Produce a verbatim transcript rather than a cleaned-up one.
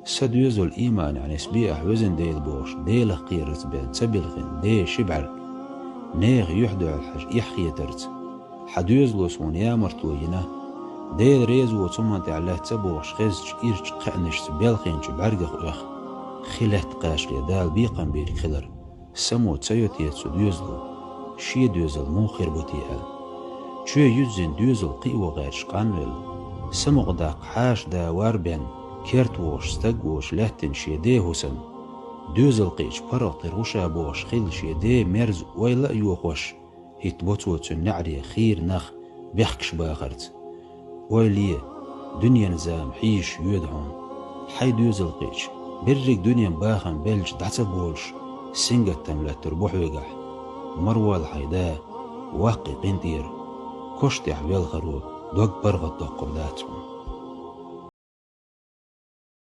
Са доьзал ийманехь нисбе ахь, везан Дела, бохуш, Делах кхерарца бен ца билхина, ден ши бӀаьрг, нехан юьхь дуьхьал хьажа эхь хетарца, хьан доьзало суна ямартло йина, Дела реза воцу хӀуманна тӀехь лаьцна бохуш хезачу ирчу кхаьънашца белхинчу бӀаьргах оьху, хи лаьтта кхачале Дала бекхам бийриг хилар. Само ца йо те цу доьзало, шен доьзал муха хир бу те аьлла. Чоь юьззина доьзал кхиаво гӀерташ къанвелла, самукъадаккха хьаша да вар бен, керта вогӀуш стаг воцуш лаьттина шен ден хӀусам, доьзал кхиъча паргӀат хир ву ша бохуш хилла шен ден мерза ойла а йохош, хӀитта бо цо цуьнан неӀаре хийра нах, бехкаш бахарца. Ойла е, дуьненан зама хьийзаш йоьду хьуна. Хьайн доьзал кхиъча, берриг дуьненан бахам беллачу дӀа ца болуш, сингаттам лаьттар бу хьоьгахь. Марволла хьайн да, ваккхий къинтӀера, кош тӀехь велхаро дог паргӀатдоккхур дац хьуна.